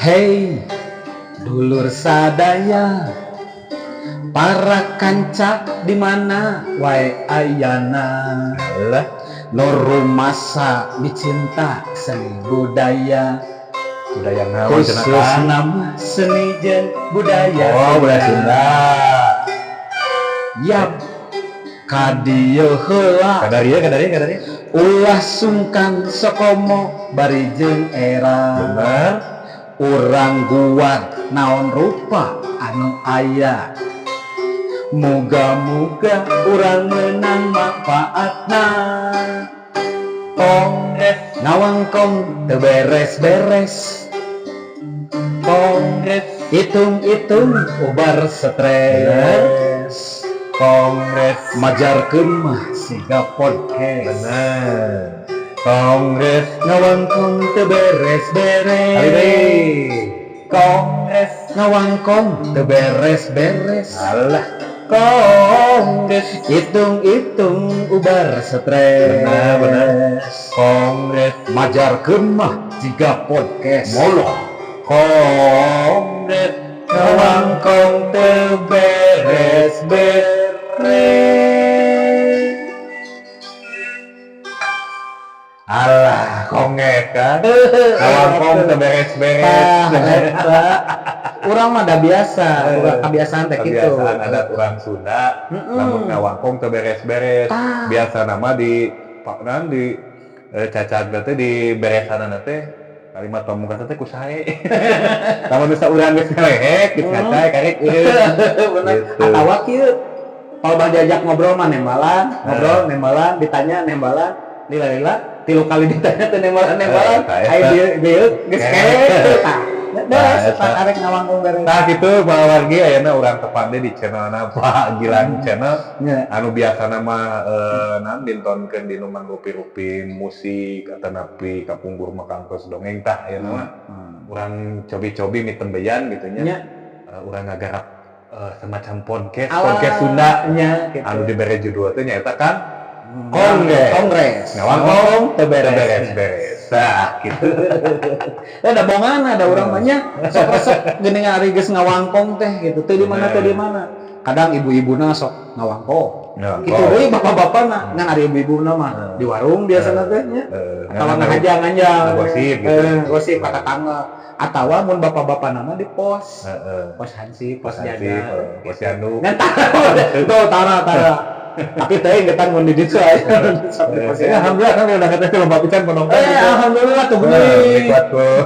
Hei, dulur sadaya, para kanca di mana wae ayana. Lah, Nu rumasa micinta seni budaya. Budaya naon cenah, Khusus Kang? Nama seni jeung budaya. Oh, budaya Sunda. Yap, kadieu heula. Kadaria, kadaria, kadaria. Ulah sungkan, sokomo bari jeung era. Bener. Urang guar naon rupa anu aya. Muga-muga urang menang manfaatna. Kongres. Ngawangkong teu beres-beres. Kongres. Hitung-hitung ubar stres. Kongres. Majarkeun mah siga podcast. Bener. Kongres. Ngawangkong teu beres-beres. Kali deui. Kongres. Ngawangkong teu beres-beres. Alah. Kongres. Hitung-hitung ubar stres. Bener, bener. Kongres. Majarkeun mah jiga podcast. Moloh. Kongres. Ngawangkong teu beres-beres. Alah, kongres kan. Ngawangkong teu beres-beres. Tah, eta. Urang mah da biasa, urang kebiasaan teh kitu. Kebiasaan adat urang Sunda, lamun ngawangkong teu beres-beres. Tah. Biasa nama di paknan di cacat teh di beresanana teh kalimat pamungkas teh ku sae. Lamun bisa urang geus ngalehek, geus ngacai karek eureun. Bener. Gitu. Atawa kieu. Kalau bah diajak ngobrol mah nembalan, ngobrol nembalan, ditanya nembalan, lila-lila, tilu kali ditanya teh nembalan nembalan, Eh, eta. ai dieu dieu geus Eh. tah. Nah, Beres, eta. tak arek ngawangkong beres. Nah gitu, para wargi, ayeuna urang tepang deui di channelna Pak Gilang Channel anu biasa nama naon dintonkeun di nu mangrupi-rupi musik atanapi kapungkur mah kangkos dongeng. Tah, ayeuna mah urang cobi-cobi mitembeyan gitu nya. Urang ngagarap semacam podcast. Alah, podcast Sunda nya gitu. Anu dibere judul teh nyaeta kan Kongres. Kongres. Ngawangkong teu beres. Beres-beres. Nah, gitu. Ya da bongan ada urang mah nya sok resep geuning ari geus ngawangkong teh gitu. Teu di mana, teu di mana. Kadang ibu-ibuna sok ngawangkong. Ngawangkong. Kitu deui bapak-bapakna, ngan ari ibu-ibuna mah di warung biasana teh nya. Atawa ngahajang-ngajang. Ngagosip gitu. Eh, gosip ka tetangga. Atawa mun bapak-bapakna mah di pos. Pos hansip, pos Pos hansip, jaga. Posyandu. Ngan tara, tuh tara tara. Tapi teh ingetan mun di ditu aya. Sok di pos. Ya, alhamdulillah kan udah kata lomba pisan penonton. Eh, alhamdulillah tuh bener. Kuat kok.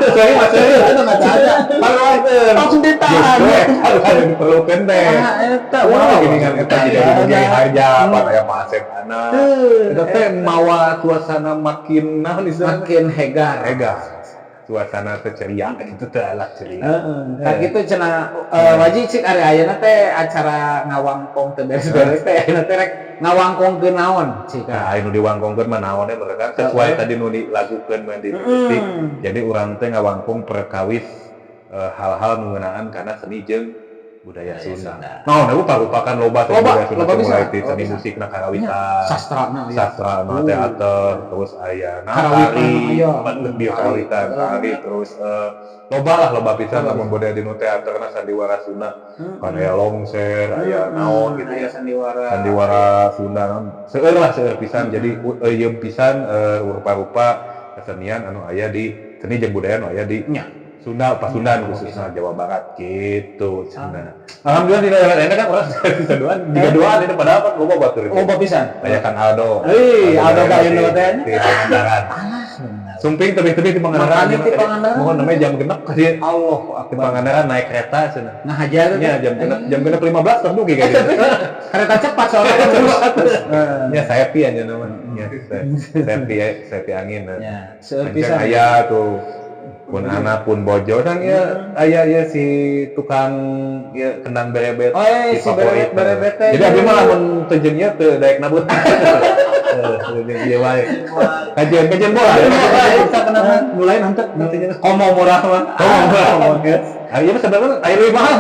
Sorry, Mas, sorry, itu nggak ada. Paluarkeun. Langsung ditahan. Justru eta anu diperlukeun teh. Ah, eta. Wah, Wow. gini kan eta jadi Ada. harja, apa aya Pak Asep ana. Tuh, Eta teh mawa suasana makin naon istilahna? Makin hegar. Hegar. Suasana teh ceria gitu teh, lah ceria. Heeh. Tah kitu cenah wajib cik ari ayeuna teh acara ngawangkong teu beres-beres teh ayeuna teh rek ngawangkongkeun naon cik. Nah, anu diwangkongkeun mah naon we kan sesuai tadi nu dilagukeun mah di mimiti. Jadi urang teh ngawangkong perkawis hal-hal ngeunaan kana seni jeung budaya Budaya Sunda. Sunda. Naon we parupakan loba teh Loba, budaya Sunda loba teh bisa, mulai ti loba seni bisa. Musikna karawitan, Sastra na ya. Sastra na teater, terus aya nah, Karawitan, tari, aya. Di karawitan, tari, terus loba lah, loba pisan Loba. Lamun budaya dinu teaterna sandiwara Sunda. Kan aya longser, aya naon gitu Aya ya. Sandiwara. Sandiwara Sunda naon. Seueur lah, seueur pisan. Jadi euyeum pisan rupa-rupa kesenian anu aya di seni jeung budaya anu aya di Sunda, Pasundan khususnya Jawa Barat gitu cenah. Alhamdulillah di daerah enak kan orang bisa duaan, tiga duaan ini padahal kan loba batur. Loba pisan. Aya kan Aldo. Hei, Aldo Gayun teh. Di Pangandaran. Alah, bener. Sumping tebih-tebih di Pangandaran. Makanya di Pangandaran. Mohon namanya jam 6 ka dieu. Allah Di akbar. Pangandaran naik kereta cenah. Ngahajar Nya jam genep 15 terdugi kayak gitu. Kereta cepat soalnya kan terus. Ya Sepi aja nama. Ya, Sepi Sepi angin. Ya, seueur Kenceng pisan. Aya tuh pun anak pun bojo kan ya aya ya si tukang ya kendang berebet. Oh, iya, si favorit. berebet berebet teh. Jadi abdi mah lamun teu jeung ieu teu daek nabut. Teu jeung ieu wae. Kajian kajian bola. Bisa kenapa? Mulai nanti komo murah mah. Komo murah. Komo geus. Ah iya mah sebenarnya aya leuwih mahal.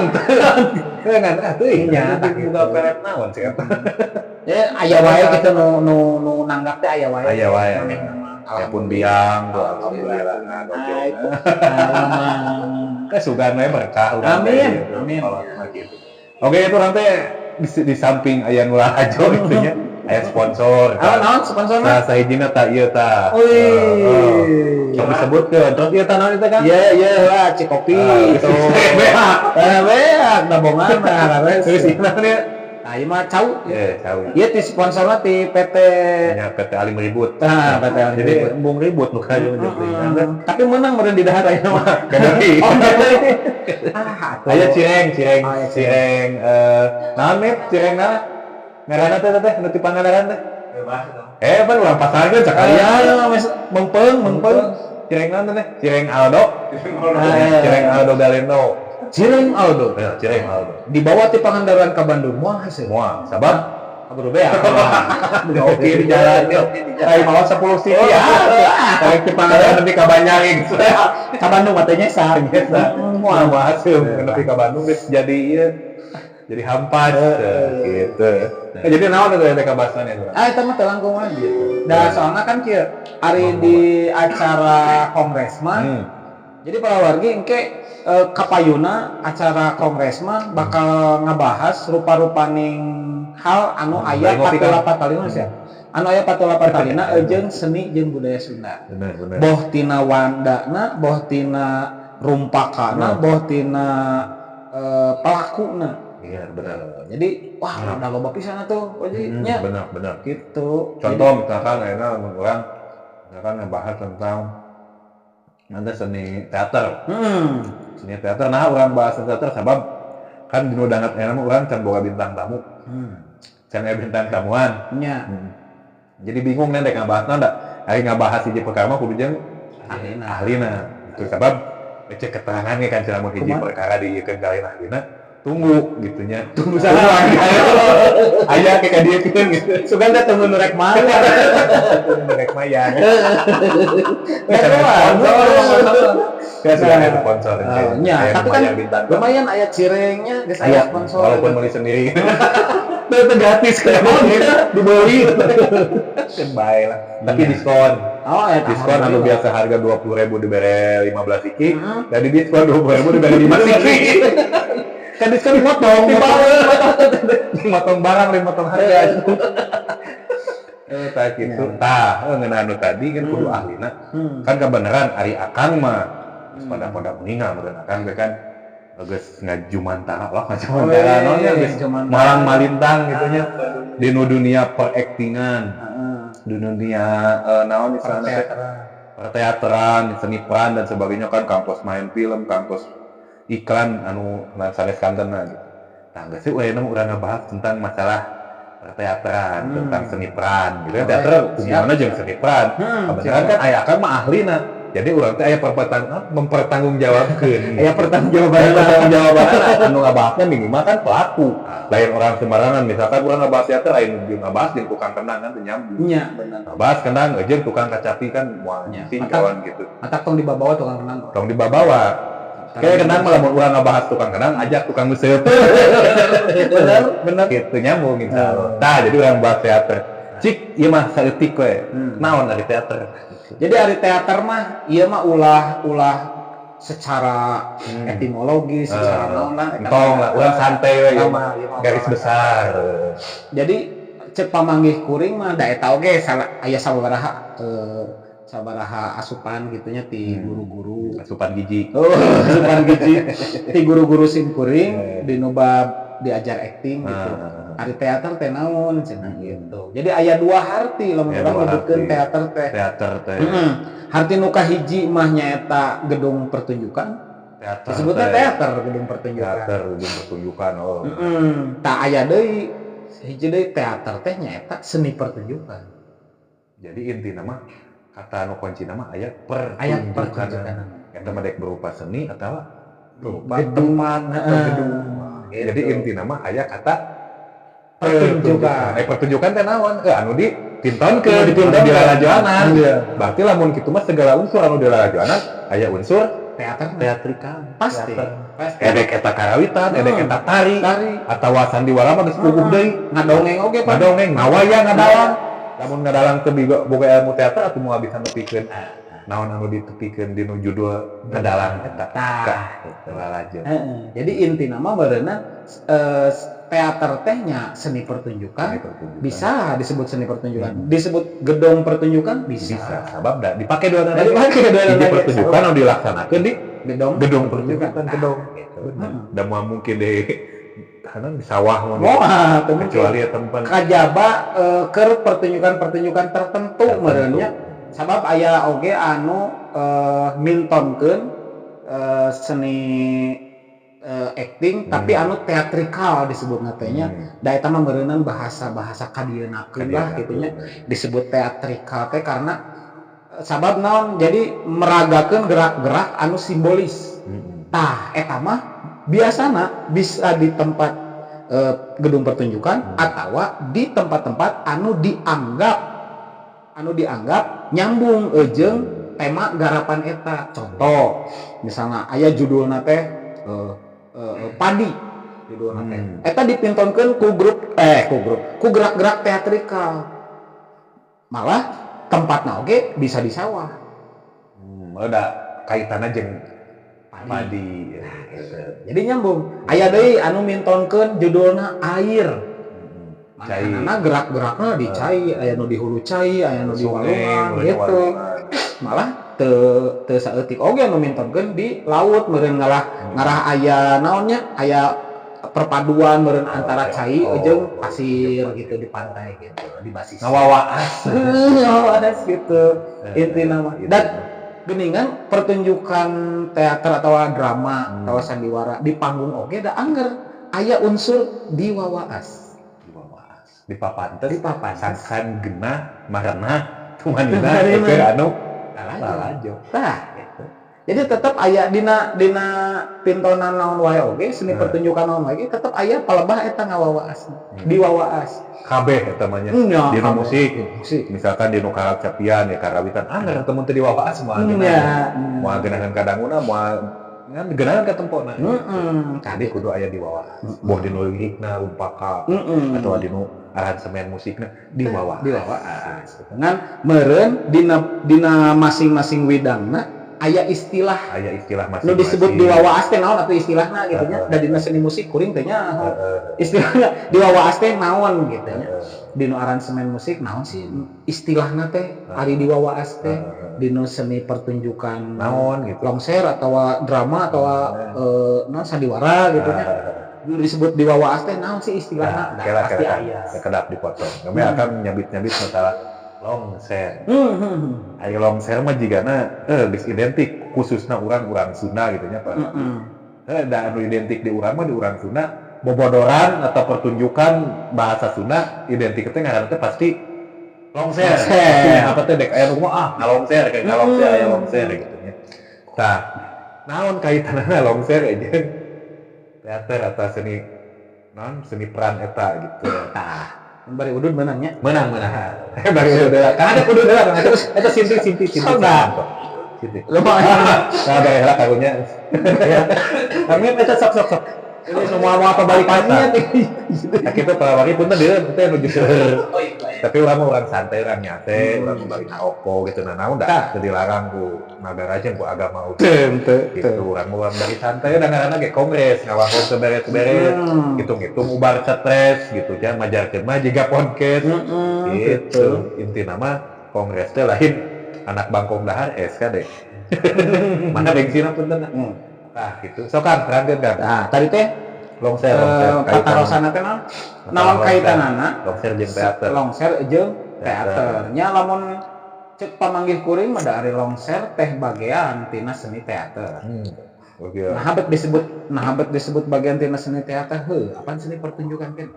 Teu ngan ah teuing. Nya, Tah boga peret naon sih eta. Ya aya wae gitu nu nu nu nanggap teh aya wae. Aya wae. Manehna mah. Ya pun biang tuh, alhamdulillah. Nah, Alhamdulillah. Kesugaan we berkah urang Amin. teh gitu. Amin. Kolot mah gitu. Oke, itu urang teh di samping aya nu lalajo gitu nya, aya sponsor. Ah, naon sponsorna? Nah, sahijina tah ieu tah. Wih. Sok disebutkeun. Terus ieu tah naon itu kan? Iya, iya lah, Cikopi Ah, itu. Beak. Eh, beak dabongan mah lares. Terus ieu naon ieu? Nah, ieu mah cau. Eh, cau. Ieu ti sponsorna ti PT. Nya PT Alim Ribut. Nah, PT Alim Jadi Ribut. embung ribut nu kayu Tapi menang meureun di dahar ayeuna mah. Kadang. Oh, ah, atuh. Aya cireng, cireng, Oh, aya cireng naon Mip? Cireng naon? Ngaranna teh teh nu ti Pangandaran teh. Bebas dong. Eh, pan urang pasarkeun sakalian. Ah, Mengpeung, mengpeung. Cireng naon teh? Cireng Aldo. Ah. Cireng Aldo Galendo. Cireng Aldo. Ya, cireng Aldo. Dibawa ti Pangandaran ka Bandung moal hasil. Moal, sabab Kaburu beak. oke di jalan yuk. Ayo mawa 10 siki ya. Tarik ti Pangandaran nepi ka Banjar gitu. Ka Bandung mah teh nyesar. Moal moal hasil nepi ka Bandung geus jadi ieu. Jadi hampas gitu. Nah, jadi naon teh teh kabahasan ya? Ah, eta mah teu langkung mah gitu. Da soalna kan kieu, ari di acara kongres mah, jadi para wargi engke kapayuna acara kongres mah bakal ngabahas rupa-rupaning hal anu aya Bari ngopi kan? patula patalina sia. Anu aya patula patalina jeung seni jeung budaya Sunda. Bener, bener. Boh tina wandana, boh tina rumpakana, boh tina pelakuna. Iya, bener. Jadi wah, udah loba pisan atuh, Oji nya. Bener, bener. Gitu. Contoh misalkan ayeuna lamun urang misalkan ngebahas tentang nanti seni teater. Seni teater, nah urang bahas seni teater sabab kan di nu dangat ayeuna mah urang can boga bintang tamu. Can aya bintang tamuan. Nya. Jadi bingung nih dek ngabahasna da. Ari ngabahas hiji perkara mah kudu jeung Ahlina. Ahlina. Itu sabab cek keterangan ge kan cenah mun hiji Kumaha? Perkara diieukeun ka lain ahlina, tunggu gitu nya. Tunggu saha? Aya ke ka dieu gitu. Sugan teh tunggu nu rek mana? Rek mayan. Ya, Ya sudah ada sponsor. Nya, Aya tapi kan lumayan bintang tamu. Lumayan aya cirengnya, geus aya Aya sponsor. Walaupun beli sendiri. Itu gratis kan dibeli. Kan bae lah. Tapi diskon. Oh, ya. Diskon anu biasa harga 20.000 dibere 15 siki, dari diskon 20.000 dibere 5 siki. Kan diskon dimotong, Dimotong barang, dimotong harga. Eh, tah gitu. Tah, ngeunah anu tadi kan kudu ahlina. Kan kebenaran ari akang mah geus pada-pada meninggal meureun akang teh kan geus ngajumantara lah, ngajumantara naon nya geus Jumantara. Malang malintang gitu nya di nu dunia peraktingan, di dunia naon istilahna teh, perteateran, seni peran dan sebagainya kan kangkos main film, kangkos iklan anu sanes kantena gitu. Nah, geus sih ayeuna mah urang ngabahas tentang masalah perteateran, tentang seni peran gitu kan. Oke, Teater hubungannya jeung seni peran. Kebenaran kan aya akang mah ahlina. Jadi urang teh aya mempertanggungjawabkeun. Aya pertanggungjawaban. Aya pertanggungjawaban anu ngabahasna minimal kan pelaku. Lain orang sembarangan, misalkan urang ngabahas teater lain jeung ngabahas jeung tukang kendang kan teu nyambung. Nya, bener. Ngabahas kendang jeung tukang kacapi kan moal Nya. sing kawan gitu. Matak tong dibabawa tukang kendang. Tong dibabawa. Kayak kendang malah mun urang ngabahas tukang kendang ajak tukang nguseup. Bener, bener. Gitu nyambung insyaallah. Nah, jadi urang bahas teater. Cik, ieu mah saeutik we. Naon ari teater? Jadi ari teater mah ieu mah ulah ulah secara etimologi, secara naon lah. Entong lah, urang santai we ieu mah. Ieu mah Garis besar. Jadi cek pamanggih kuring mah da eta oge salah aya sababaraha sabaraha asupan gitunya ti guru-guru. Asupan gizi. Oh, asupan gizi ti guru-guru sim kuring di nu bab diajar acting gitu. Ari teater teh naon cenah gitu. Jadi aya dua harti lamun Aya urang dua nyebutkeun harti. Teater teh. Teater teh. Heeh. Harti nu kahiji mah nyaeta gedung pertunjukan. Teater. Disebutnya Teh. Teater gedung pertunjukan. Teater gedung pertunjukan. Oh. Heeh. Tah aya deui hiji deui teater teh nyaeta seni pertunjukan. Jadi inti nama kata nu kunci nama aya Aya pertunjukan. Pertunjukan. Eta mah dek berupa seni atau berupa Gedung. Tempat atau gedung. Gitu. Jadi inti nama aya kata Pertunjukan. Eh, pertunjukan teh naon? Eh, anu dipintonkeun, Anu dipintonkeun. anu dilalajoanan. Iya. Berarti lamun kitu mah segala unsur anu dilalajoanan aya unsur Teater teatrikal. Pasti. Teater. Pasti. Edek eta karawitan, edek eta tari, Tari. atawa sandiwara mah geus puguh deui. Ngadongeng oge, Pak. Ngadongeng, ngawayang, ngadalang. Lamun ngadalang teu boga ilmu teater atuh moal bisa nepikeun naon anu ditepikeun dinu judul ngadalang eta. Tah, Ka gitu. lalajo. Heeh. Jadi intina mah beureunan teater teh nya seni pertunjukan, Seni pertunjukan. Bisa disebut seni pertunjukan. Disebut gedung pertunjukan bisa. Bisa, sabab da dipake dua. Da dipake dua. Hiji pertunjukan anu dilaksanakeun di gedung gedung pertunjukan, Nah, gedung. gitu. Bener. Heeh. Da moal mungkin di karena di sawah mah. Moal teu mungkin. Kecuali ya tempat Kajaba keur pertunjukan-pertunjukan tertentu Tertentu. Meureun nya, sabab aya oge anu mintonkeun seni acting tapi anu teatrikal disebutna teh nya. Da eta mah meureunan bahasa-bahasa kadieunakeun lah gitu nya, disebut teatrikal teh karena sabab naon, jadi meragakeun gerak-gerak anu simbolis. Tah, eta mah biasana bisa di tempat gedung pertunjukan atau di tempat-tempat anu dianggap nyambung jeung tema garapan eta. Contoh misalnya aya judulna teh padi judulna teh. Eta dipintonkeun ku grup ku gerak-gerak teatrikal, malah tempatna oge bisa di sawah. Udah kaitannya jeung Padi. Padi. Jadi nyambung. Aya deui anu mintonkeun judulna air. Cai. Manehna gerak-gerakna di cai, aya nu di hulu cai, aya nu di Sungai, walungan mulai gitu. Walungan. Malah teu teu saeutik oge anu mintonkeun di laut meureun, ngalah ngarah aya naonnya, aya perpaduan meureun antara cai jeung pasir gitu di pantai gitu, di basis. Ngawawaas. Ngawawaas gitu. Intina mah. Gitu. Dan geningan pertunjukan teater atau drama atau sandiwara di panggung oge da angger aya unsur di wawaas. Di wawaas. Di papantes. Di papantes. Sangkan genah marenah tumanina Tumanina. keur anu Lalajo. lalajo. Tah, gitu. Jadi tetap aya dina dina pintonan naon wae oge, seni pertunjukan naon wae tetep aya palebah eta ngawawaas. Di wawaas. Kabeh eta mah nya. Nya, Dina kabeh. musik. Musik. Misalkan di nu karacapian ya, karawitan, angger teu mun teu diwawaas moal Nya. geunah. Moal geunahan kadanguna, moal ngan geunahan katempona. Jadi kudu aya di wawaas. Boh dinu lirikna rumpaka atau dinu aransemen musikna di wawaas. Di wawaas. Ngan meureun dina dina masing-masing widangna aya istilah Aya istilah nu masing-masing. Disebut di wawaas teh naon atuh istilahna gitu nya. Da dina seni musik kuring teh nya istilahna di wawaas teh naon gitu nya. Dinu aransemen musik naon sih istilahna teh ari di wawaas teh. Dinu seni pertunjukan Naon gitu. Longser atau drama atau naon sandiwara gitu nya. Nu disebut di wawaas teh naon sih istilahna? Nah, Nah, kela pasti kela aya. Kedap dipotong. Kami akan nyabit-nyabit masalah longser. Ari longser mah jigana geus identik khususna urang-urang Sunda gitu nya, Pak. Da anu identik di urang mah, di urang Sunda, bobodoran atau pertunjukan bahasa Sunda identik teh ngaranna teh pasti longser. Longser. Pasti apa teh dek aya nu mah ah ngalongser, kayak ngalongser, aya longser gitu nya. Tah, naon kaitanna longser jeung teater atau seni non seni peran eta gitu? Tah, bari udud meunangnya. Menang, menang. Bari udud kan ada udud lah kan eta eta sinti sinti sinti. Soda. Sinti. Lumayan. Nah, daerah karunya. Kami eta sok sok sok. Ini semua mau apa balikannya? Nah, kita para wari punten dia teh nuju seueur. Oh iya. Tapi urang mah urang santai, urang nyate, urang mah balik oko gitu, nah naon dah teu dilarang ku nagara jeung ku agama oge. Teu. Gitu, urang mah urang bari santai da ngaranna ge kongres, ngawangkong teu beres-beres, hitung-hitung ubar stres gitu, jangan majarkeun mah jiga podcast. Gitu. Intina mah kongres teh lain anak bangkong dahar es kade. Mana bensinna punten. Nah, gitu. Sok Kang, terangkeun, Kang. Nah, tadi teh Longser, longser. Patarosana teh naon? Naon kaitanana? Longser jeung teater. Longser jeung Teater. Teater. Nya lamun cek pamanggih kuring mah da ari longser teh bagian tina seni teater. Oke. Nah, bet disebut bagian tina seni teater heuh, apaan seni pertunjukan kan?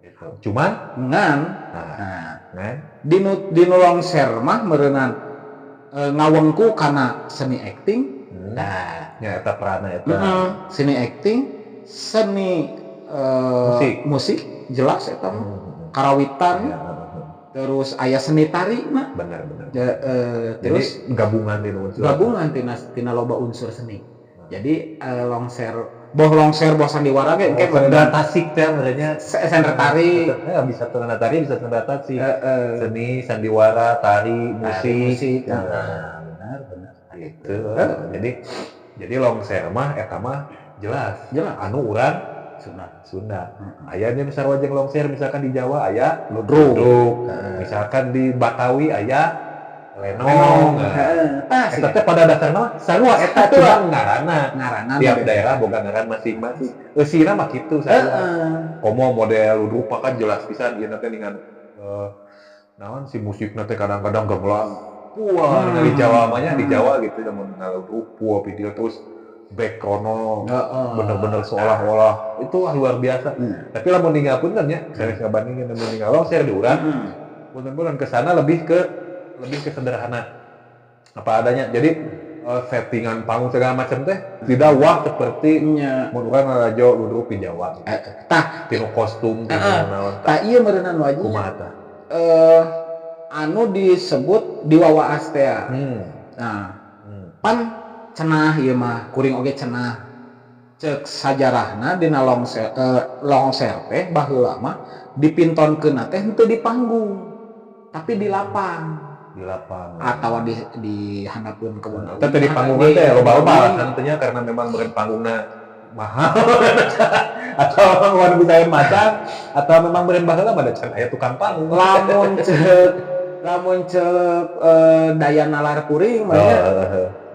Gitu. Cuman Ngan nah, nah, nah, dinu longser mah meureunan ngawengku kana seni acting. Nah, nya eta peranna eta. Seni acting, seni Musik. Musik jelas eta mah. Karawitan, terus aya seni tari mah. Benar benar. Ja, Jadi terus gabungan di unsur. Gabungan tina tina loba unsur seni. Jadi longser Boh longser, boh sandiwara ge engke Sendra tasik teh merenya. Sendra tari. Ya, bisa sendra tari, bisa sendra tasik. Heeh. Seni, sandiwara, tari, musik. Musik. Ya. Nah, benar benar. Gitu. Jadi longser mah eta mah jelas. Jelas. Anu urang Sunda. Sunda. Aya nya misal wajeng longser misalkan di Jawa aya Ludruk. ludruk. Misalkan di Batawi aya lenong. Lenong. Nah, Heeh. Tah sih. eta teh pada dasarna mah sarua eta, cuma ngaranna. Ngaranna Tiap beda. Daerah boga ngaran masing-masing. Eusina mah kitu sarua. Komo model ludruk kan jelas pisan ieu teh dengan naon si musikna teh, kadang-kadang gamelan. Wah, di Jawa mah nya, di Jawa gitu lamun ngaludruk wah video, terus background bener-bener seolah-olah itu, wah, luar biasa. Tapi lamun ninggal pun kan ya, saya ngabandingin lamun ninggal longser di urang, punten-punten ke sana lebih ke sederhana, apa adanya. Jadi settingan panggung segala macam teh tidak wah seperti mun urang lalajo ludruk di Jawa gitu. Tah, Tinu kostum, tinu naon. Tah, ieu meureunnan wajib. Kumaha tah? Anu disebut diwawaas teh. Nah, pan cenah ieu mah kuring oge cenah, cek sajarahna dina longser, longser teh baheula mah dipintonkeunna teh henteu di panggung tapi di lapang. Di lapang. Atau di handapeun kebun. Tapi di panggung teh loba-loba alasan teh nya, karena memang meureun panggungna mahal atau memang bisa macan atau memang meureun baheula mah da can aya tukang panggung. Lamun cek daya nalar kuring mah nya,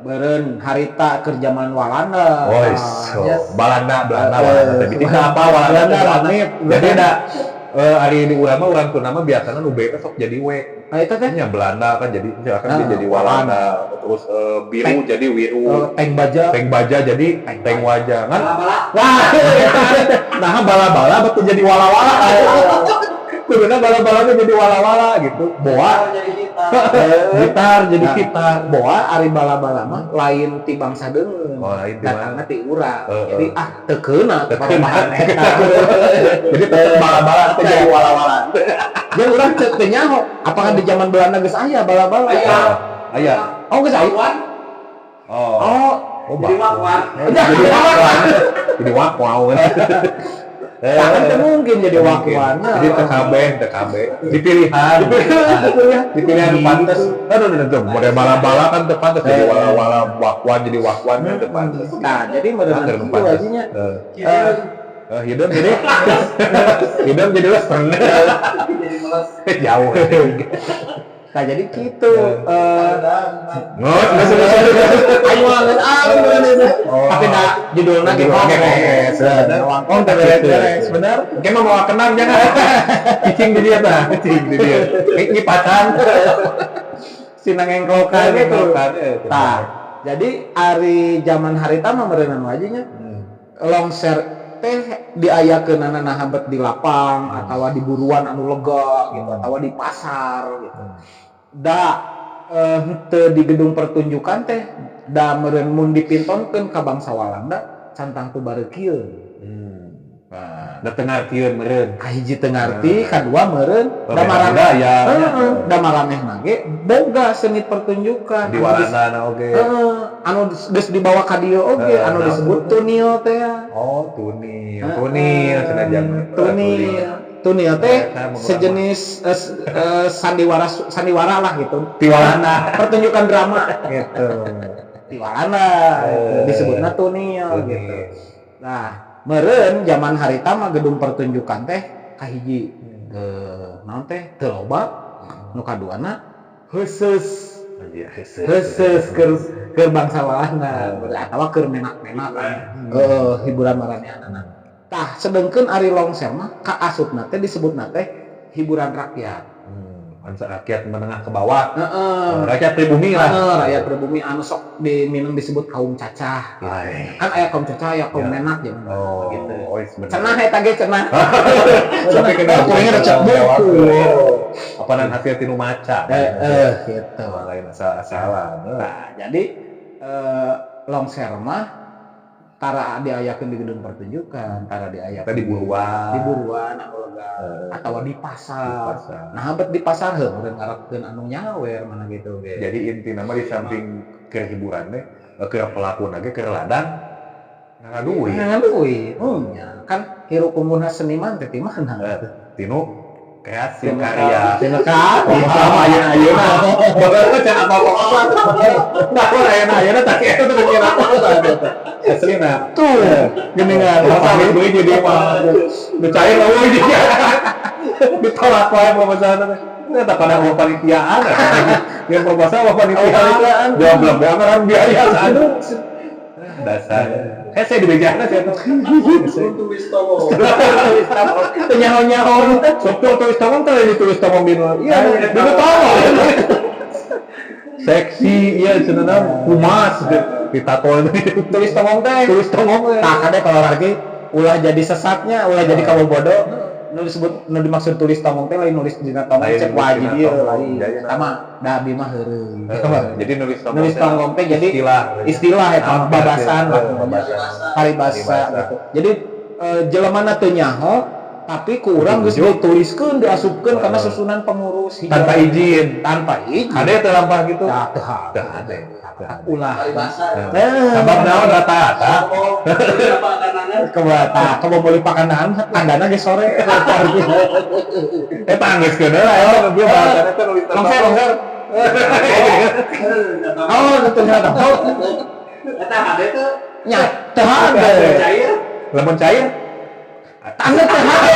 beureun harita keur zaman Walanda. Oh, so. Balanda, Belanda, Walanda. Tapi tidak apa Walanda, Belanda, Belanda. Amit. Jadi ada ari di urang mah, urang Sunda mah biasanya nu B teh sok jadi W. Nah, itu teh Nya Belanda kan jadi misalkan dia Ah, jadi Walanda, terus biru jadi wiru, tank baja. Tank baja jadi Tank tank waja kan. Bala-bala. Wah, nah bala-bala betul jadi wala-wala. Kuduna bala-balanya jadi wala-wala gitu. Boa Jadi gitar. gitar jadi Nah. gitar. Boa ari bala-bala mah lain ti bangsa deungeun. Oh, lain ti mana? Datangna ti urang. Jadi ah teu keuna Teu keuna. perubahan eta. Jadi tetep bala-bala teh jadi wala-wala. Jeung urang teu teu nyaho apakah di zaman Belanda geus aya bala-bala? Aya. Aya. Oh, geus aya. Bakwan. Oh. Oh, Oh, Jadi bakwan. bakwan. Jadi wakwan. Jadi wakwan. Tah, kan teu mungkin jadi Mungkin. wakwan. Jadi TKB, TKB. Di pilihan. Di pilihan pantes. Aduh, aduh, aduh. Model bala-bala kan teu pantes jadi wala-wala, wakwan jadi wakwan kan teu pantes. Nah, jadi meureun Nah, kieu pantes. ajinya. Hidung jadi hidung jadi western. Jadi meles. Jauh. Nah, jadi gitu. Nggak, nggak, nggak, nggak. Ayo banget ah bener itu. Oh. Tapi dah judulnya gitu. Oke, beres. Oh, udah beres-beres, bener. Oke, mah mau kenang jangan. Cicing di dia tah, cicing di dia. Ini pacan. Sinang engklokan gitu. Tah. Tah, jadi ari zaman harita mah meureunnan wajinya longser teh diayakeunana naha bet di lapang atau di buruan anu lega gitu atau di pasar gitu. Da henteu di gedung pertunjukan teh da meureun mun dipintonkeun ka bangsa Walanda can tangtu bareukieun. Nah, da teu ngartieun meureun. Kahiji teu ngarti, kadua meureun da Beda maraneh budaya. Heeh, da maranehna ge boga seni pertunjukan Di Walanda na oge. Heeh, anu geus dibawa ka dieu oge anu naon disebut tunil teh. Oh, tunil. Tunil cenah jangan. Tunil. Tunil teh Eta mah sejenis sandiwara sandiwara lah gitu. Ti Walanda. Pertunjukan drama gitu. Ti Walanda gitu. Disebutna tunil Tunil. gitu. Nah, meureun zaman harita mah gedung pertunjukan teh kahiji naon teh teu loba, nu kaduana heuseus. Iya, heuseus. Heuseus keur bangsa Walanda atawa keur menak-menak, heeh, hiburan maranehanana. Tah, sedengkeun ari longser mah kaasupna teh disebutna teh hiburan rakyat. Bangsa rakyat menengah ke bawah. Heeh. Rakyat pribumi lah. Heeh, rakyat pribumi anu sok di mineng disebut kaum cacah gitu. Ai. Kan aya kaum cacah, aya kaum Ya. menak ya. Oh, Gitu. oh, iya, bener. Cenah eta ge cenah. Tapi kena Kuringnya recep buku. Apa nan hasil tinu maca. Heeh, gitu. Lain asal-asalan. Nah, jadi longser mah tara diayakeun di gedung pertunjukan, tara diayakeun Kita di buruan. Di buruan anu lega atau di Di pasar. pasar. Nah, bet di pasar heuh meureun ngarepkeun anu nyawer mana gitu ge. Jadi inti nama di samping keur hiburan teh, keur pelaku ge keur ladang Ngara duit. Ngara duit. Ya, kan hirup pembunuh seniman teh ti mana? Tinu kreasi karya. Tina karya. Sama ayeuna-ayeuna. Baheula can apa-apa. Nah, ayeuna-ayeuna tak eta tuh mikir apa. Aslina. Tuh, geuningan. Masa duit jadi mah. Nu cair eueuh jadi. Ditolak wae proposal teh. Eta pada mau panitiaan. Yang proposal mau panitiaan. Jawab lebih anggaran biaya aduh. Dasar. Hese di bejana sih eta. Tulis tomo. Teu nyaho-nyaho. Sok tuh tulis tongong teh ditulis tongong di iya, di tongong. Seksi, iya cenah humas ditato Tulis tongong teh. Tulis tongong teh. Tah kade kalau lagi ulah jadi sesatnya, ulah jadi kabobodo. Nu disebut, nu dimaksud tulis tongong teh lain nulis dina tongong Lain cek nulis wajib dina ieu tongong, lain. jadi Tama da abi mah heureuy. Jadi nulis tongong. Nulis tongong teh jadi istilah. Istilah eta Ah, babasan lah, babasan. paribasa Paribasa. gitu. Jadi jelemana teu nyaho tapi ku urang geus dituliskeun, diasupkeun karena susunan pengurus Tanpa izin. Tanpa izin. Ada teu lampah gitu. Tah teu Teu ada. Ulah. Paribasa. Eh. Sabab naon rata-rata Oh, apa kanangan? Kebata, kebo meuli pakanan, tandana ge sore. Eta geus keun heula ya bieu bahasana teh nulis Longser, longser. Oh, ternyata. Oh, Eta hade tuh. Nya, teu hade. Cair. Lamun cair. Anggap teu hade.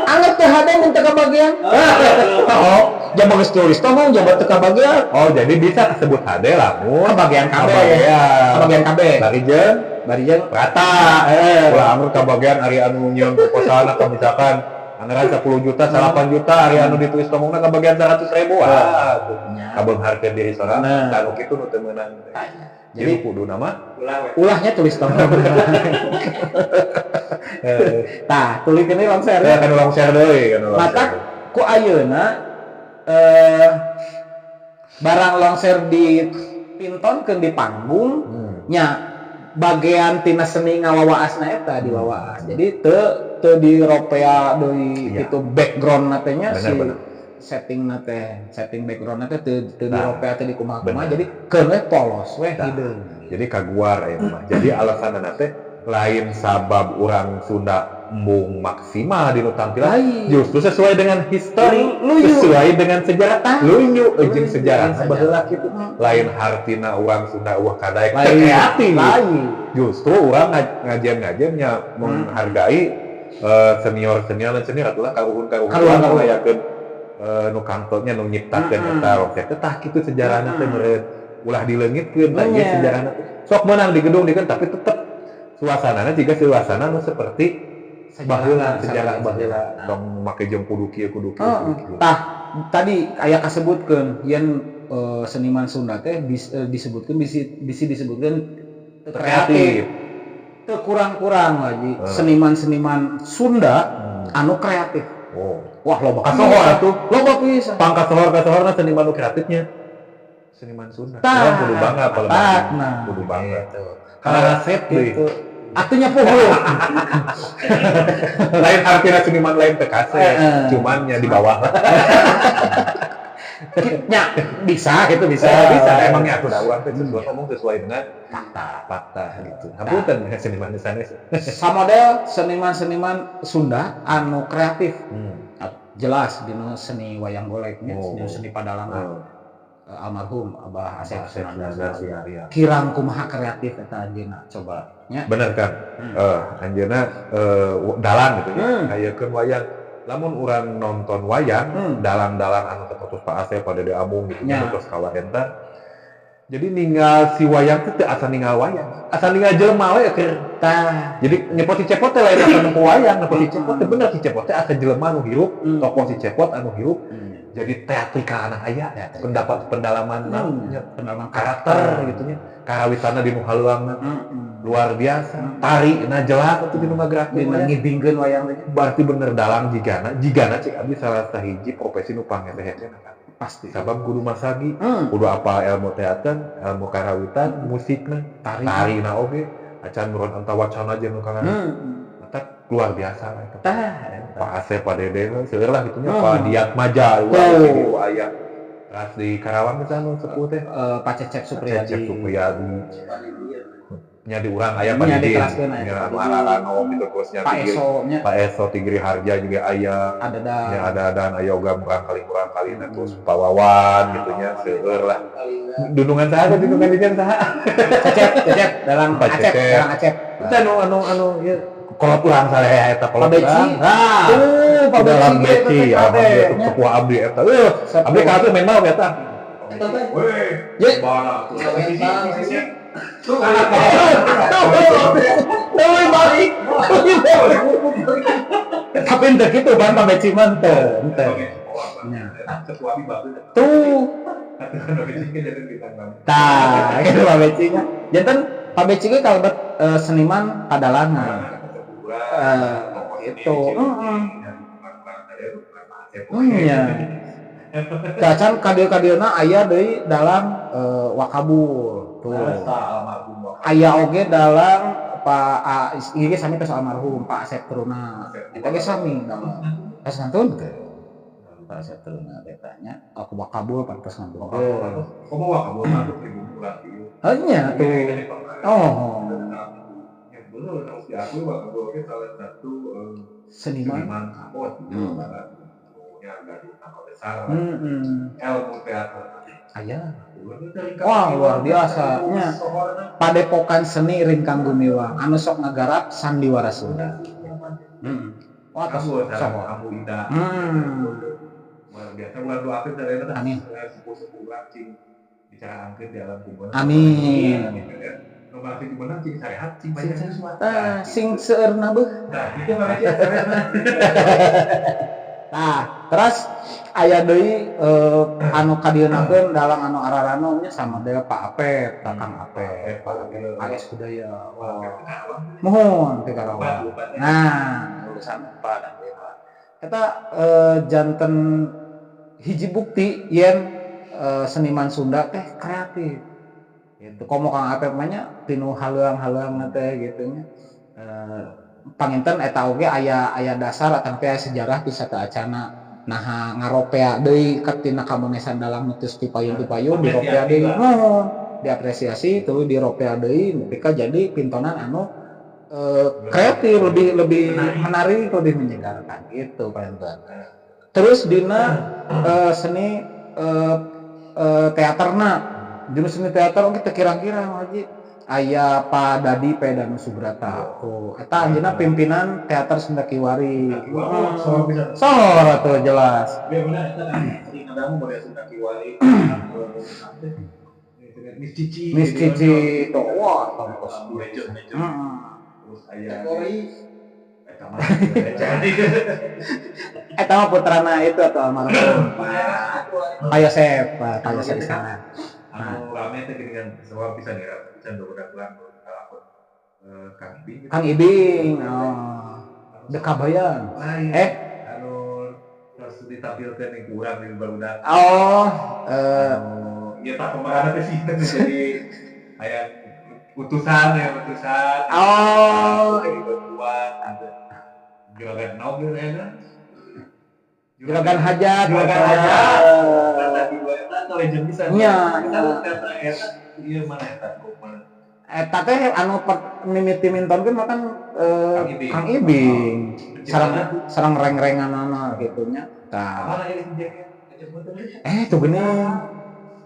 Anggap teu hade mun teu kabagian. Oh, jaba geus tulis tong, jaba teu kabagian. Oh, jadi bisa disebut hade lamun Kabagian kabeh. Kabagian. Kabagian kabeh. Bari jeung Bari jeung rata. Ulah anggur kabagian ari anu nyieun proposalna ka misalkan anggaran 10 juta, 8 juta, ari anu ditulis tongongna kabagian 100 ribu. Wah, tuh. Nya. Kabeungharkeun diri sorangan, Nah. nah nu kitu nu teu meunang teh. Jadi Jadi kudu nama Ulah we. Ulahnya tulis tongong. Tah, tulis ini longser. Ya kan longser deui, kan longser. Matak ku ayeuna barang longser dipintonkeun di panggung nya bagian tina seni ngawawaasna eta diwawaas. Jadi teu teu diropea deui itu background teh nya si setting teh, setting background teh teu teu Nah, diropea, teu dikumaha-kumaha, bener. Jadi keun we polos we Nah. hideung. Jadi kaguar ya mah. Jadi alasan teh lain sabab urang Sunda embung maksimal di nu tampilan, Lain. Justru sesuai dengan histori, Luyu. Sesuai dengan sejarah, Tah. luyu Luyu jeung sejarah jeung baheula sejarah. kitu. Lain hartina urang Sunda uah kadaek Lain. kreatif. Lain. Justru urang ngajian-ngajiannya menghargai senior-senior dan senior atulah karuhun-karuhun Karuhun-karuhun. ngayakeun nu kantotnya nu nyiptakeun eta longser teh. Tah kitu sejarahna teh meureun ulah dileungitkeun tah ieu sejarahna teh. Sok meunang di gedung dikeun, tapi tetep suasanana jiga suasana nu seperti baheula, sejarah baheula, tong make jeung kudu kieu, kudu kieu, kudu kieu. Tah, tadi aya kasebutkeun yen seniman Sunda teh disebutkeun bisi bisi disebutkeun teu kreatif. Teu kurang-kurang lagi seniman-seniman Sunda anu kreatif. Oh. Wah, loba Kasohor pisan. Atuh. Loba pisan. Pangkasohor kasohorna seniman nu kreatifnya seniman Sunda. Tah, Urang kudu bangga kalau nah, kudu bangga. Gitu. Karena resep deui. Gitu. Atunya puguh. Lain artinya seniman lain teu kasep, cuman nya di bawah. Nya, bisa gitu, bisa. Bisa, emangnya atuh da urang teh sesuai ngomong sesuai dengan Fakta. Fakta gitu. Hapunten seniman di sana. Samodel seniman-seniman Sunda anu kreatif. Jelas dina seni wayang goleknya, dina seni padalangan. Almarhum Abah Asep Asep Sunandar. Sunandar Sunarya. Kirang kumaha kreatif eta anjeunna coba nya. Bener kan? Anjeunna dalang gitu ya. Ngayakeun wayang. Lamun urang nonton wayang, dalang-dalang anu sapertos Pak Asep, Pak Dede Amung gitu, terus kawarentan. Jadi ninggal si wayang teh teu asa ninggal wayang. Asa ninggal jelema we keur. Tah. Jadi nyepot si Cepot teh lain asa nempo wayang, nempo si Cepot teh bener si Cepot teh asa jelema anu hirup, tokoh si Cepot anu hirup. Jadi teatrikal anak aya, Teatrikal. Pendapat pendalaman nya, Pendalaman karakter gitu nya. Karawitanna di nu haluangna luar biasa. Tari na jelas atuh dinu ngagerakeun Dina wayang. ngibingkeun wayang teh. Berarti bener dalang jigana, jigana cek abdi salah sahiji profesi nu panghese-hese kan. Pasti. Sabab kudu masagi, kudu apa ilmu teater, ilmu karawitan, musikna, Tari. Tari na oge, acan meureun antawacana jeung nu kangen. Eta luar biasa lah eta. Tah. Pak Asep, Pak Dede, seueur lah gitunya, Hmm. Pak Diat Maja, Tuh. wah, aya. Ras di Karawang ke sana sepuh teh. Pak Cecep Supriyadi. Cecep Supriyadi. Nya di urang aya Nya Pak Didin. diteraskeun aya Nya Pak anu Didin. ararano gitu, terus nya Pak Tigri Eso nya. Pak Eso Tigri Harja juga aya. Ada da. Nya ada dan aya oge murangkali-murangkali nah, terus Pak Wawan gitu nya, seueur lah. Dunungan saha teh, dunungan dinya saha? Cecep, Cecep, dalang Pak Acep, Cecep. dalang Acep. Itu anu anu anu ieu kolot urang saleh eta, kolot Pak Beci. urang. Nah, Tuh, Pak dalam Beci Beci, ge, alhamdulillah nya. Sepuh abdi eta. Eh, abdi ka atuh main mau eta. Weh, Ye. mana tuh? Tuh, balik. Tapi ente gitu ban Pak Beci mah henteu, henteu. Nya. Sepuh abdi bagus. Tuh, Atuh kan Beci ge jadi bintang tamu. Tah, gitu Pak Beci nya. Janten Pak Beci ge kalebet seniman padalangan. Itu. Heeh. Nya. Cacan kadieu-kadieuna aya deui dalam Wakabul. Tuh. Aya oge dalam Pak A, ieu ge sami tos almarhum Pak Asep Teruna. Eta ge sami dalam. Tos ngantun teu? Pak Asep Teruna teh nya aku Wakabul pantes ngantun. Komo Wakabul mah tuh pribumi urang ieu. Oh nya tuh. Oh, Ya bener, harus diakui Wakabul ge salah satu seniman. Seniman kapot di Jawa Barat. Nya gaduh nama besar ilmu teater. Aya. Wah, luar biasa. Nya. Padepokan Seni Ringkang Gumiwang anu sok ngagarap sandiwara Sunda. Heeh. Wah, tos Kamu sok. kamu Ida. Luar biasa, bulan doakeun sadayana. Amin. Sepuh-sepuh urang cing bicara angkeun di alam kubur. Amin. Nu berarti di mana cing sarehat, cing banyak yuswa. Tah, sing seueurna beuh. Nah, itu mah aja sarehat. Nah, terus aya deui anu kadieunakeun dalang anu ararano nya sama deui Pak Apep, Kang Apep, Pak Apep, AS Budaya. Wah. Muhun ti Karawang. Nah, lulusan UPA dan BA. Eta janten hiji bukti yen seniman Sunda teh kreatif. Gitu. Komo Kang Apep mah nya tinu haleuang-haleuang teh gitu nya. Panginten eta oge aya aya dasar atau aya sejarah bisa teu acana naha ngaropea deui tina kamonesan dalang nu tos pipayun-pipayun diropea deui, muhun diapresiasi tuluy diropea deui nepi ka jadi pintonan anu kreatif, lebih lebih menarik, lebih menyegarkan gitu panginten. Terus dina seni teaterna, dina seni teater oge teu kirang-kirang Haji. Aya Pak Dadi P. Danu Subrata tuh, eta anjeunna pimpinan teater Sunda Kiwari. Sohor atuh jelas. Bener eta kan sering ngadamu model Sunda Kiwari. Miss Cici. Miss Cici tuh, wah, tontos. Legend, legend. Terus aya eta mah legend. Eta mah putrana itu atau almarhum Pak Yosep, Pak Yosep Istana. Anu rame teh geuningan semua pisan ya, pisan budak urang kalakon Kang Ibing gitu. Kang Ibing, oh. The Kabayan. Lain. Eh? Anu terus ditampilkeun nih kurang di barudak. Oh, Anu ieu tah pemeranna teh sih jadi aya utusan ya, utusan. Oh. Jadi bantuan gitu. Juragan Nog gitu ya. Juragan Hajat. Juragan Hajat. Eta di eta legend pisan. Nya, Eta nya. Eta eta ieu mana eta kumaha? Eta teh anu mimiti mintonkeun mah kan Kang Ibing. Kang Ibing. Sareng Penciptana sareng reng-renganana gitu nya. Tah. Mana ya si Jack? Eh, tuh geuning.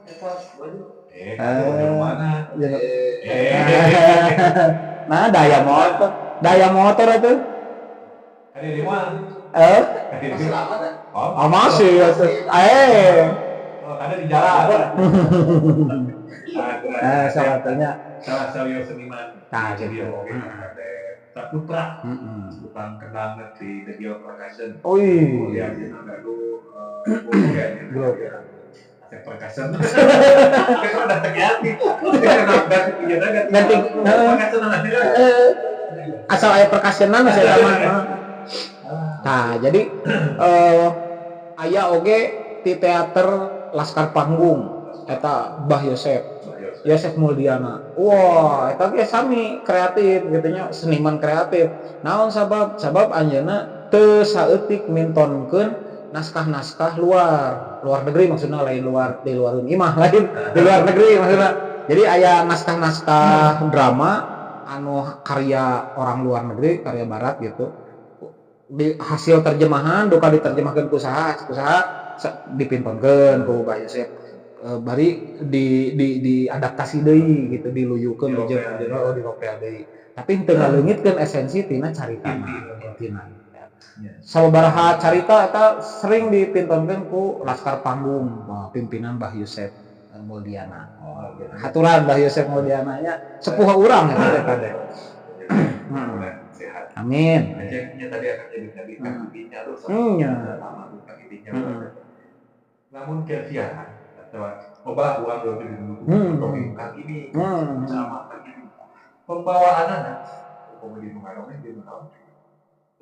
Eta baju. Eh, kamu mana? Eh. Nah, daya motor. Daya motor itu. Ada di mana? Eh, Ada di Masih lama kan? Oh, oh masih atuh. Eh. Oh, ada di jalan. Eh, salah satunya. Salah satu seniman. Nah, Jadi gitu. oke, Saputra, tukang kendang di The Geo Percussion. Oh Iya, iya. dia gaduh ya, Grup. Asep Percussion. Kan udah ganti. Ganti ganti Ganti. Percussion nanti. Eh, asal aya percussionan saya sama. Nah, jadi aya oge di teater Laskar Panggung eta Bah Yosep. Yosep Muldiana. Wah, eta ge sami kreatif gitu nya, seniman kreatif. Naon sabab? Sabab anjeunna teu saeutik mintonkeun naskah-naskah luar, luar negeri maksudnya, lain luar di luar imah, lain di luar negeri maksudnya. Jadi aya naskah-naskah drama anu karya orang luar negeri, karya barat gitu. Di hasil terjemahan duka diterjemahkeun ku saha, ku saha dipintonkeun ku Bah Yosep. Bari di di diadaptasi deui gitu, diluyukeun Di jeung ropea deui. Oh, diropea deui. Tapi henteu ngaleungitkeun esensi tina caritana, intina. Sababaraha carita eta sering dipintonkeun ku Laskar Panggung, wah, pimpinan Bah Yusef Muldiana. Oh, gitu. Haturan Bah Yusef Muldiana nya, sepuh urang eta teh kade. Sehat. Amin. Nya tadi akan jadi tadi kan intinya tuh sama tentang intinya. Namun kesian atau loba urang dulu di dulu dongeng kang ini sama kang ini pembawaan anak komedi nu ngadongeng di nu naon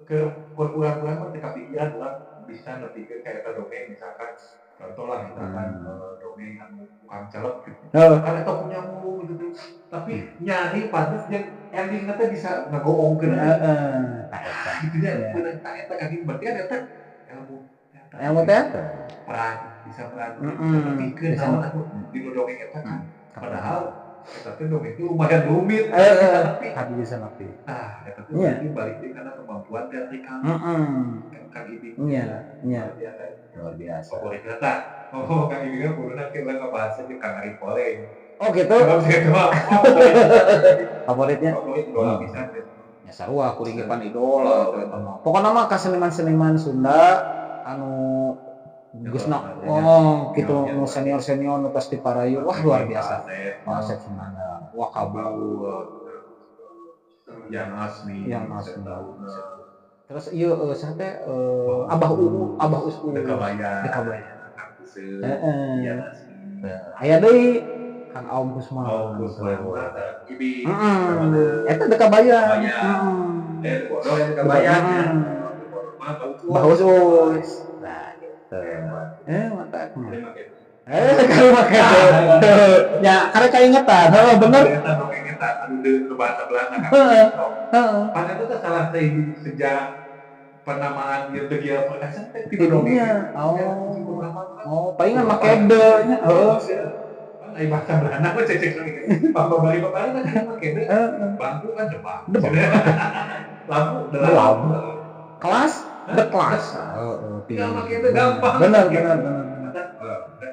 ke urang-urang mah teu kapikiran urang bisa nepikeun ka eta dongeng, misalkan contoh lah, misalkan dongeng anu tukang celep gitu kan eta punya mulu gitu, tapi nyari pantes jeung endingna teh bisa ngagoongkeun Tah eta. Gitu nya. Beunang tah eta kang berarti kan eta ilmu teater. Ilmu teater. Peran bisa peran bisa nepikeun naon anu di nu dongeng eta kan, padahal eta teh dongeng itu lumayan rumit bisa nepi. Tapi bisa nepi. Nah, eta teh berarti balik deui kana kemampuan teatrikal Kang Ibing. Iya. Luar biasa. Luar biasa. Favorit eta. Oh, Kang Ibing kan kuduna kita ngebahas aja Kang Arif Poleng. Oh, gitu. Kalau saya mah favorit. Favoritnya? Favorit idola pisan deh. Ya sarua kuring ge pan idola eta mah. Pokokna mah ka seniman-seniman Sunda anu geus na oh gitu, nu senior-senior nu tos diparayu, wah, luar biasa. Pak Asep Sunandar, wah, kabur. Yang asli. Yang asli. Terus ieu saha teh, Abah Uu, Abah Us Uu. Dekabaya. Dekabaya. Heeh. Heeh. Yang asli. Aya deui Kang Aom Kusman. Oh, Kusman. Ibi. Heeh. Eta Dekabaya. Dekabaya. Heeh. Eh, bodoh yang Dekabaya. Abah Us Us. Nah, gitu. Eh, mantap. Eh, kalau make ya, karena kaingetan. Heeh, bener. Eta dongeng eta anu deui bahasa Belanda kan. Heeh. Pan eta teh salah sahiji sejarah penamaan ieu Degil Perkasa teh ti dongeng. Tidinya. Oh. Oh, palingan make de nya. Heeh. Pan ai bahasa Belanda mah cecek dongeng. Bapak bari bapak kan make de. Bangku kan debak. Debak. Lampu Delam. delam. Kelas de kelas. Heeh, Tinggal make itu gampang. Bener, bener, bener.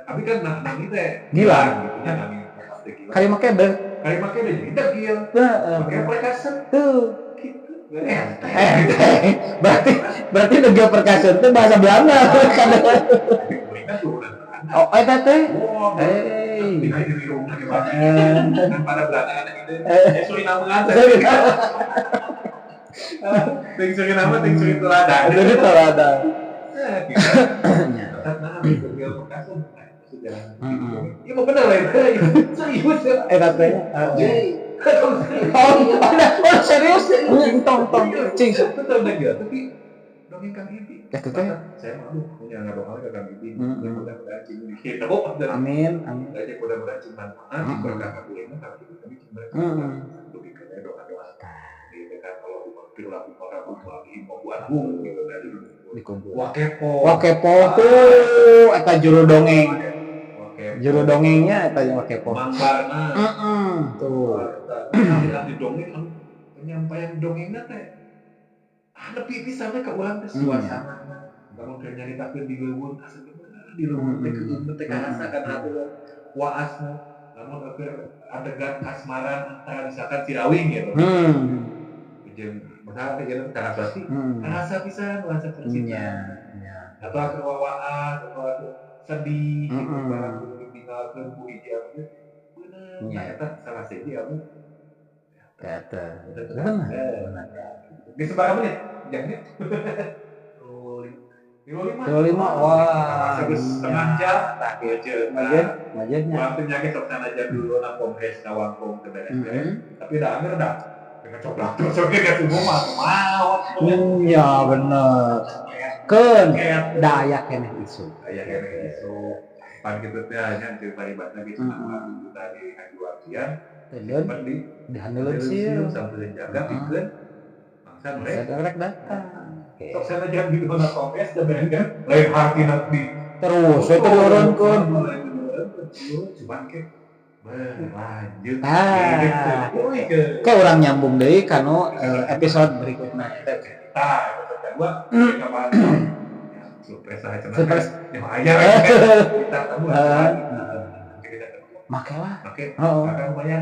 Tapi kan nami teh Gila. gitu nya, nami teh gila. Kali make de. Kali make de jadi degil. Heeh. Make perkasa Tuh. gitu. Eh, berarti berarti Degil Perkasa itu bahasa Belanda kan? Mereka turunan Belanda. Oh, eta teh. Wah, Eh. tinggal di rumah gimana? Eh. Kan pada Belanda kan gitu. Eh, Suriname kan. Ting Suriname, ting Suriname. Jadi teladan. Eh, gitu. Nya. Nah, Degil Perkasa. Nah, itu sejarah. Heeh. Iya, mah bener lah itu. Serius ya. Eta teh. Heeh. Oh, oh, serius? Entong, entong. Cing. Itu tahun degil, tapi dongeng Kang Ibi. Eta teh. Saya malu punya ngadongeng ke Kang Ibi. Heeh. Mudah-mudahan cing gitu. Dan Amin, amin. aja mudah-mudahan cing manfaat, cing berkah kakuliahna Kang Ibi, tapi cing berkah. Lebih ke doa-doa. Gitu kan kalau umat pirlah umat mau gitu kan. Dikumpul. Wah, kepo. Wah, kepo tuh eta juru dongeng. Wah, kepo. Juru dongengnya eta yang kepo. Mang Barna. Heeh, tuh. Ahli dongeng anu penyampaian dongengna teh ah nepi pisan we ka urang teh suasana. Lamun keur nyaritakeun di leuweung asa di leuweung teh keueung teh karasa kana hati waasna. Lamun keur adegan kasmaran antara misalkan si Rawing gitu. Jeung misalkan ieu karasa karasa pisan nuansa percintaan. Nya. Atau keur wawaas atau keur sedih gitu barang ditinggalkeun ku hiji anu teh. Bener. Nya. Nah, eta salah sahiji anu Eta. Benar, benar. Di seberapa menit? Jamnya? 55. 25, wah. Sampai setengah jam. Nah, gitu. Majen, majennya. Waktu nyake sok sana jam dulu na kongres kawangkong ke beres. Tapi dah anger dah. Dengan coplak terus oke ke subuh mah mau. Iya, bener. Keun daya keneh isu. Aya keneh isu. Pan kitu teh nya cerita ibadahna gitu tadi Haji Wardian. Teuleun di dihandeuleun sieun. Sambil jaga pikeun mangsa nu rek Rek datang. Sok sana jam di dona kongres da beres lain hartina di Terus we teu diurunkeun. Cuman ke Berlanjut. Ah. Gitu. Wih, Ke urang nyambung deui kanu episode berikutnya. Tah, episode kedua kita bahas. Ya, surprise lah cenah. Surprise. Ya aya kita tamu. Kita Make lah. Oke, Heeh. sekarang banyak.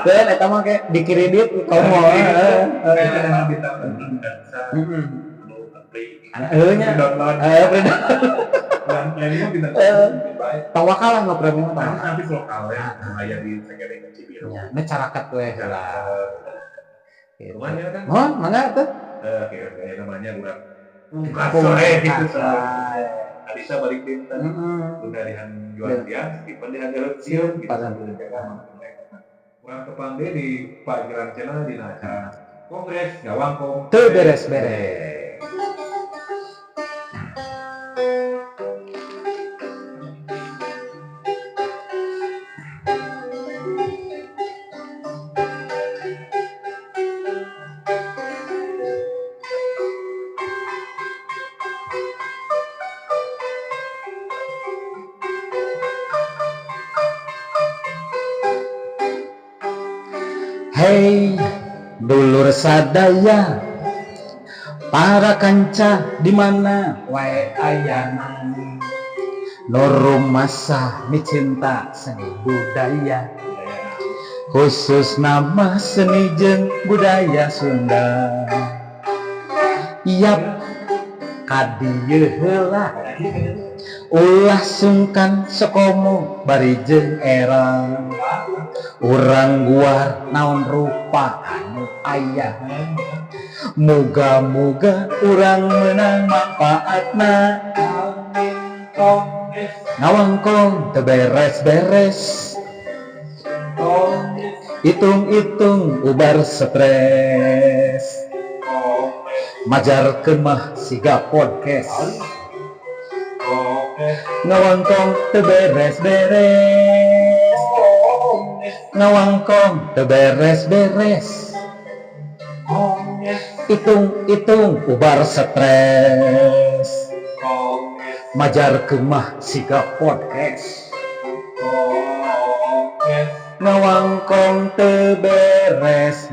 Dan eta mah kayak dikredit komo. Heeh. Kayak bintang bisa Heeh. anu play. Heuh nya. Download. Eh, Bulan premium bintang. Eh. Baik. tawakal lah nggak premium Nah, tawakal. nanti lokal ya, aya di Segereng Cibiru. Ya, ini carakat we heula. Gitu. Lumayan kan? Oh, mangga tuh. Oke, oke, namanya urang Buka sore gitu. Adisa balik dinten. Heeh. Udah dihan jual dia, Stephen dihan jalan sium gitu. Parah. Urang tepang deui di Pak Gilang Channel dina acara Kongres Ngawangkong. Teu beres-beres. Hei, dulur sadaya, para kanca di mana wae ayana. Nu rumasa micinta seni budaya, khusus nama seni jeung budaya Sunda. Yap, kadieu heula, ulah sungkan sokomo bari jeung era. Urang guar naon rupa anu aya. Muga-muga urang menang manfaatna. Amin. Kongres. Ngawangkong teu beres-beres, Kongres. hitung-hitung ubar stres. Kongres. Majarkeun mah siga podcast. Kongres. Ngawangkong teu beres-beres. Kongres. Ngawangkong teu beres-beres. Kongres. Hitung-hitung ubar stres. Kongres. Majarkeun mah siga podcast. Kongres. Ngawangkong teu beres-beres.